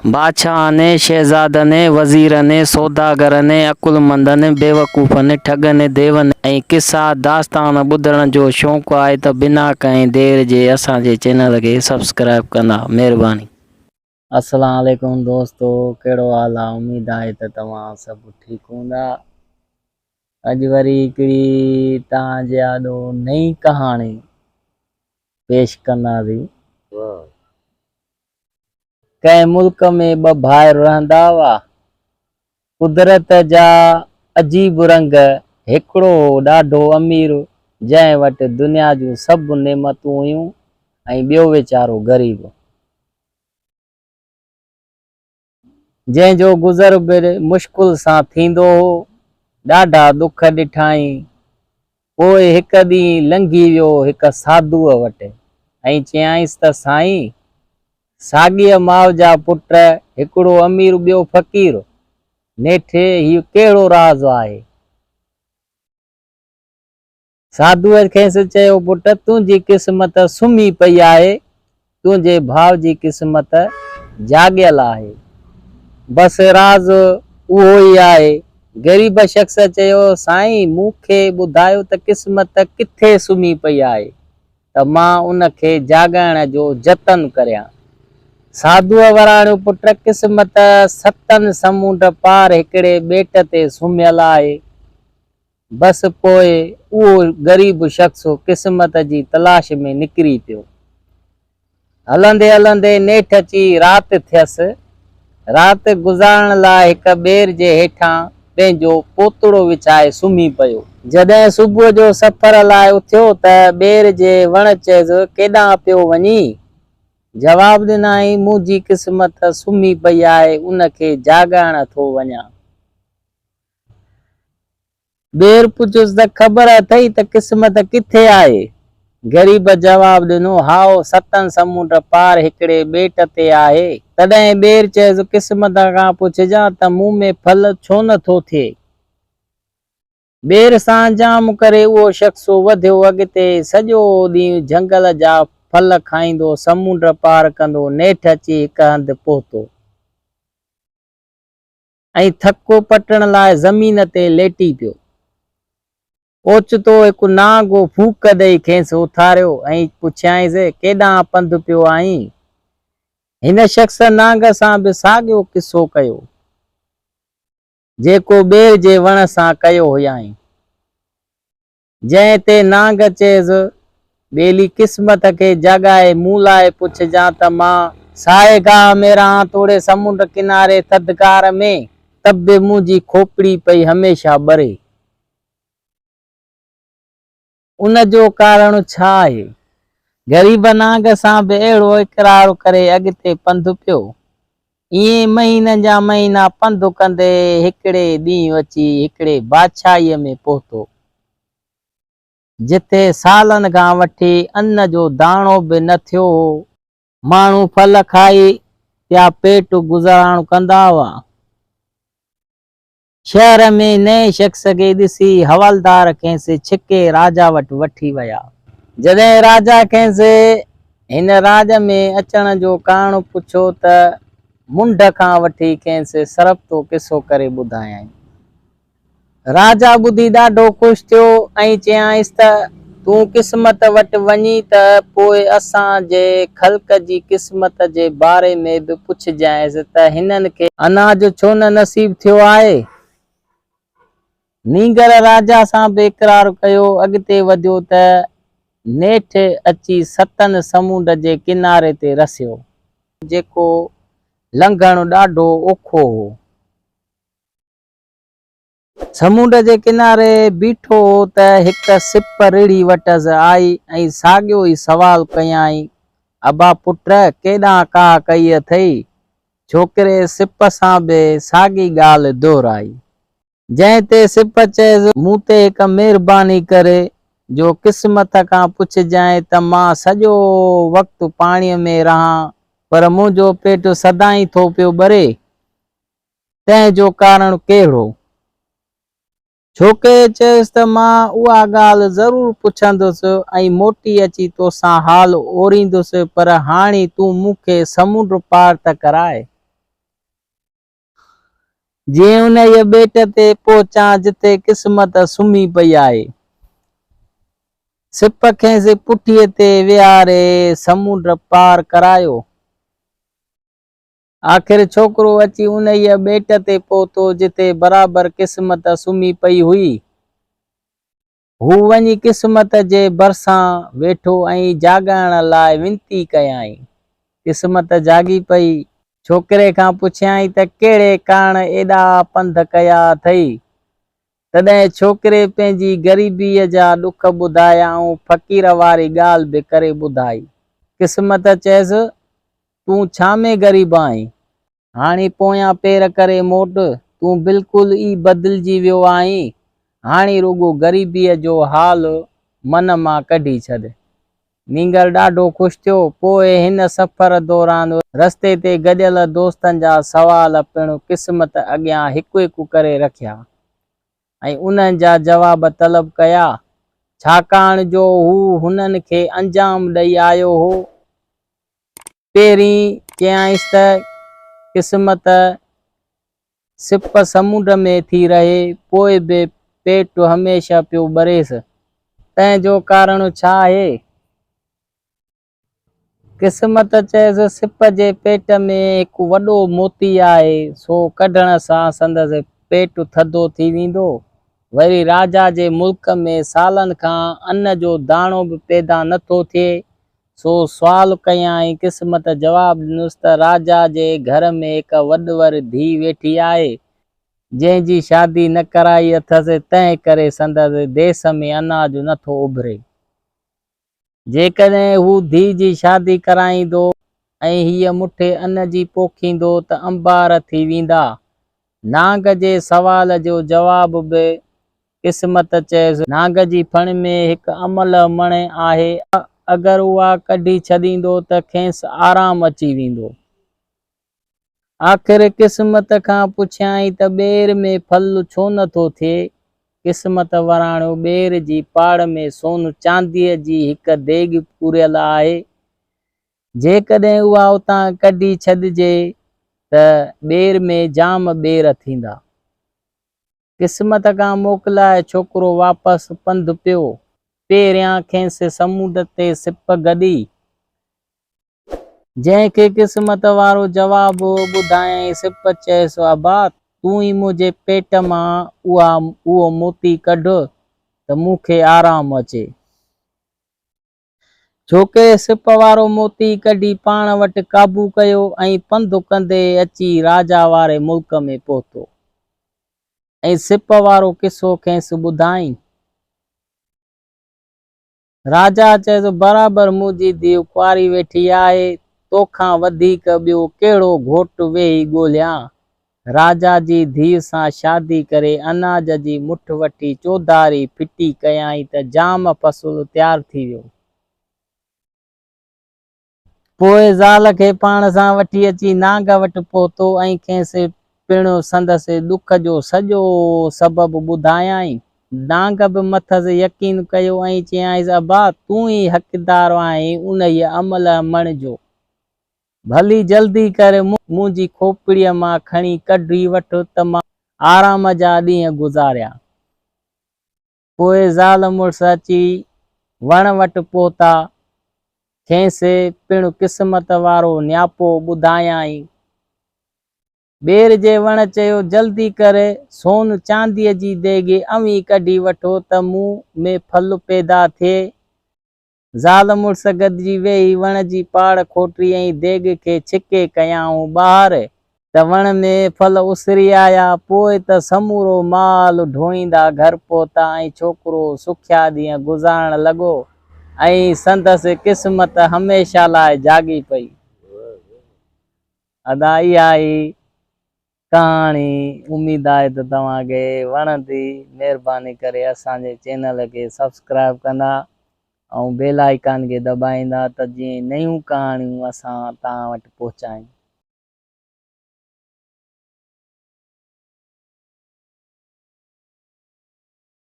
بادشاهن، شهزادن، وزيرن، سوداگرن، عقلمندن، بيوقوفن، ٺڳن، ديون ۽ قصا داستان ٻڌڻ جو شوق آهي ته بنا ڪنهن دير جي اسان جي چينل کي سبسڪرائب ڪندا. مهرباني. السلام عليڪم دوستو ڪهڙو حال آ اميد آهي ته توهان سڀ ٺيڪ هوندا اڄ وري هڪڙي توهان جي آڏو نئين ڪهاڻي پيش ڪنداسين. ڪنهن ملڪ ۾ ٻه ڀائر رهندا هئا. قدرت جا عجيب رنگ، هڪڙو هو ڏاڍو امير، جنهن وٽ دنيا جون سڀ نعمتون هيون ۽ ٻيو ويچارو غريب، جنهن جو گذر به مشڪل سان ٿيندو هو. ڏاڍا ڏک ڏٺائين. پوء هڪ ڏينهن لنگهي ويو هڪ ساڌوء وٽ ۽ چيائينس ته سائين! ساڳيء ماء جا پٽ، هڪڙو امير ٻيو فقير، نيٺ هيء ڪهڙو راز آهي؟ ساڌوء کيس چيو، پٽ! تنهنجي قسمت سمهي پئي آهي، تنهنجي ڀاء جي قسمت جاڳيل آهي. بس راز اهو ئي آهي. غريب شخص چيو، سائين! مون کي ٻڌايو ته قسمت ڪٿي سمهي پئي آهي ته مان ان کي جاڳائڻ جو جتن ڪريان. ساڌوء وراڻيو، پٽ! قسمت ستن سمونڊ پار هڪڙي ٻيٽ تي سمهيل آهي. بس پوء اهو غريب شخص قسمت جي تلاش ۾ نڪري پيو. هلندي هلندي نيٺ اچي رات ٿيس. رات گذارڻ لاء هڪ ٻير جي هيٺان پنهنجو پوتڙو وڇائي سمهي پيو. جڏهن صبح جو سفر لاء اٿيو ته ٻير جي وڻ چيس، ڪيڏانهن پيو وڃين؟ جواب ڏنائين، منهنجي قسمت سمهي پئي آهي، ان کي جاڳائڻ ٿو وڃان. ٻير پڇيس ته خبر اٿئي ته قسمت ڪٿي آهي؟ غريب جواب ڏنو، هائو، ستن سمنڊ پار هڪڙي ٻيٽ تي آهي. تڏهن ٻير چيس، قسمت کان پڇجان ته مون ۾ ڦل ڇو نه ٿو ٿئي؟ ٻير سان جام ڪري اهو شخص وڌيو اڳتي، سڄو ڏينهن جهنگل جا ڦل کائيندو سمنڊ پار ڪندو نيٺ اچي هڪ هنڌ پهتو. ۽ ٿڪ پٽڻ لاء زمين تي ليٽي پيو. اوچتو هڪ نانگ ڦوڪ ڏئي کيس اٿاريو ۽ پڇيائينس، ڪيڏانهن پنڌ پيو آهين؟ هن شخص نانگ سان به ساڳيو قصو ڪيو، جيڪو ٻير جي وڻ سان ڪيو هيائين. جنهن تي نانگ چيس، ٻيلي قسمت کي جاڳائي مون لاء پڇجان ته مان سائي گاهه ۾ رهان توڙي سمنڊ ڪناري ٿڌڪار ۾، ته به منهنجي کوپڙي پئي هميشه ٻري. ان جو ڪارڻ ڇا آهي؟ غريب نانگ سان به اهڙو اقرار ڪري اڳتي پنڌ پيو. ائين مهينن جا مهينا پنڌ ڪندي هڪڙي ڏينهن اچي هڪڙي بادشاهيء ۾ پهتو، جتي سالن کان وٺي ان جو داڻو به نه ٿيو هو. ماڻهو ڦل کائي پيا پيٽ گذران ڪندا هئا. شهر ۾ نئين شخص کي ڏسي حوالدار کيس ڇڪي راجا وٽ وٺي ويا. جڏهن راجا کيس هن راڄ ۾ اچڻ جو ڪارڻ پڇيو ته منڍ کان وٺي کيس سرپتو قصو ڪري ٻڌايائين. راجا ٻڌي ڏاڍو خوش ٿيو ۽ چيائينس ته تون قسمت وٽ وڃين ته پوء اسان جي خلق جي قسمت جي باري ۾ به پڇجانئس ته هنن کي اناج ڇو نه نصيب ٿيو آهي؟ نينگر راجا سان به اقرار ڪيو. اڳتي وڌيو ته نيٺ اچي ستن سمونڊ جي ڪناري تي رسيو. جيڪو لنگهڻ ڏاڍو اوکو هو. سمونڊ جي ڪناري بيٺو هو ته هڪ سپ رڙهي وٽس آئي ۽ ساڳيو ئي سوال ڪيائين، ابا پٽ، ڪيڏانهن ڪاهه ڪئي اٿئي؟ ڇوڪري سپ سان به ساڳي ڳالهه دهرائي. جنهن تي سپ چيس، مون تي هڪ مهرباني ڪر، جو قسمت کان پڇجانء ته مان سڄو وقت پاڻيء ۾ رهان، پر منهنجو پيٽ سدائين ٿو پيو ٻري. تنهن جو ڪارڻ ڪهڙو؟ ڇوڪري چيس ته مان اها ڳالهه ضرور پڇندس ۽ موٽي اچي توسان حال اوريندس، پر هاڻي تون مون کي سمنڊ پار ته ڪراء. جيئن انهيء ٻيٽ تي پهچان جتي قسمت سمهي پئي آهي. سپ کيس پٺيء تي ويهاري سمنڊ پار ڪرايو. آخر ڇوڪرو اچي انهيء ٻيٽ تي پهتو جتي برابر قسمت سمهي پئي هئي. هو وڃي قسمت جي ڀرسان ويٺو ۽ جاڳائڻ لاء وينتي ڪيائين. قسمت جاڳي پئي. ڇوڪري کان پڇيائين ته ڪهڙي ڪاڻ ايڏا پنڌ ڪيا اٿئي؟ تڏهن ڇوڪري پنهنجي غريبيء جا ڏک ٻڌايا ۽ فقير واري ڳالهه به ڪري ٻڌائي. قسمت چيس، تون ڇا ۾ غريب آهين؟ هاڻي پويان پير ڪري موٽ، تون بلڪل ئي بدلجي ويو آهين، هاڻي رڳو غريبيء جو حال من مان ڪڍي ڇڏ. نينگر ڏاڍو خوش ٿيو. پوء هن سفر دوران رستي تي گڏيل دوستن جا سوال پڻ قسمت اڳيان هڪ هڪ ڪري رکيا ۽ انهن جا جواب طلب ڪيا، ڇاڪاڻ جو هو هنن کي انجام ڏئي آيو هو. پهرين چيائينس ته قسمت سپ سمنڊ ۾ ٿي رهي، پوء به پيٽ هميشه پيو ٻريس، تنهن جو ڪارڻ ڇا آهي؟ قسمت چيس، سپ جي پيٽ ۾ هڪ وڏو موتي آهي، سو ڪڍڻ سان سندس پيٽ ٿڌو ٿي ويندو. وري راجا جي ملڪ ۾ سالن کان ان جو داڻو به پيدا نه ٿو ٿئي، سو سوال ڪيائين، قسمت جواب ڏنس ته راجا جي گهر ۾ هڪ وڏور ڌيء ويٺي آهي، جنهن جي شادي نه ڪرائي اٿس، تنهن ڪري سندس ديس ۾ اناج نه ٿو اڀري. جيڪڏهن هو ڌيء جي شادي ڪرائيندو ۽ هيء مٺي ان جي پوکيندو ته انبار ٿي ويندا. نانگ جي سوال جو جواب به قسمت چيس، نانگ جي ڦڻ ۾ هڪ املهه مڻ آهي، اگر اها ڪڍي ڇڏيندو ته کيس آرام اچي ويندو. آخر قسمت کان پڇيائين ته ٻير ۾ ڦل ڇو نه ٿو ٿئي؟ قسمت وراڻيو، ٻير جي پاڙ ۾ سون چانديء جي هڪ ديڳ پوريل آهي، جيڪڏهن اها اتان ڪڍي ڇڏجي ته ٻير ۾ جام ٻير ٿيندا. قسمت کان موڪلائي ڇوڪرو واپس پنڌ پيو. پهريان کيس سمنڊ تي سپ گڏي، جنهن کي قسمت وارو جواب ٻڌايائين. سپ چيس، ابا، تون ئي منهنجي پيٽ مان اها اهو موتي ڪڍ ته مون کي آرام اچي. ڇوڪري سپ وارو موتي ڪڍي پاڻ وٽ قابو ڪيو ۽ پنڌ ڪندي اچي راجا واري ملڪ ۾ پهتو ۽ سپ وارو قصو کيس ٻڌائين. راجا چيس، برابر منهنجي ڌيء ڪنواري ويٺي آهي، توکان وڌيڪ ٻيو ڪهڙو گهوٽ ويهي ڳولهيان؟ راجا جي ڌيء سان شادي ڪري اناج جي مٺ وٺي چوڌاري ڦٽي ڪيائين ته جام فصل تيار ٿي ويو. پوء زال کي پاڻ سان وٺي اچي نانگ وٽ پهتو ۽ کيس پڻ سندس ڏک جو سڄو سبب ٻڌايائين. نانگ به مٿس يقين ڪيو ۽ چيائينس، ابا، تون ئي حقدار آهين انهيء املهه مڻ جو. ڀلي جلدي ڪر، منهنجي کوپڙيء مان کڻي ڪڍي وٺ ته مان آرام جا ڏينهن گذاريان. پوء زال مڙس اچي وڻ وٽ پهتا. کيس پڻ قسمت وارو نياپو ٻڌايائين. ٻير جي وڻ چيو، جلدي ڪر، سون چانديء جي ديڳي اوهين ڪڍي وٺو ته مون ۾ ڦل پيدا ٿئي. زال مڙس گڏجي ويهي وڻ جي پاڙ کوٽي ۽ ديڳ کي ڇڪي ڪيائون ٻاهر ته وڻ ۾ ڦل اسري آيا. پوء ته سمورو مال ڍوئيندا گهر پهتا ۽ ڇوڪرو سکيا ڏينهن گذارڻ لڳو ۽ سندس قسمت هميشه لاء جاڳي پئي. ادا اها ئي ڪهاڻي اميد آهي ته توهان کي وڻندي مهرباني ڪري اسان جي چينل کي سبسڪرائب ڪندا ۽ بيل آئيڪان کي دٻائيندا ته جيئن نيون ڪهاڻيون اسان توهان وٽ پهچايون.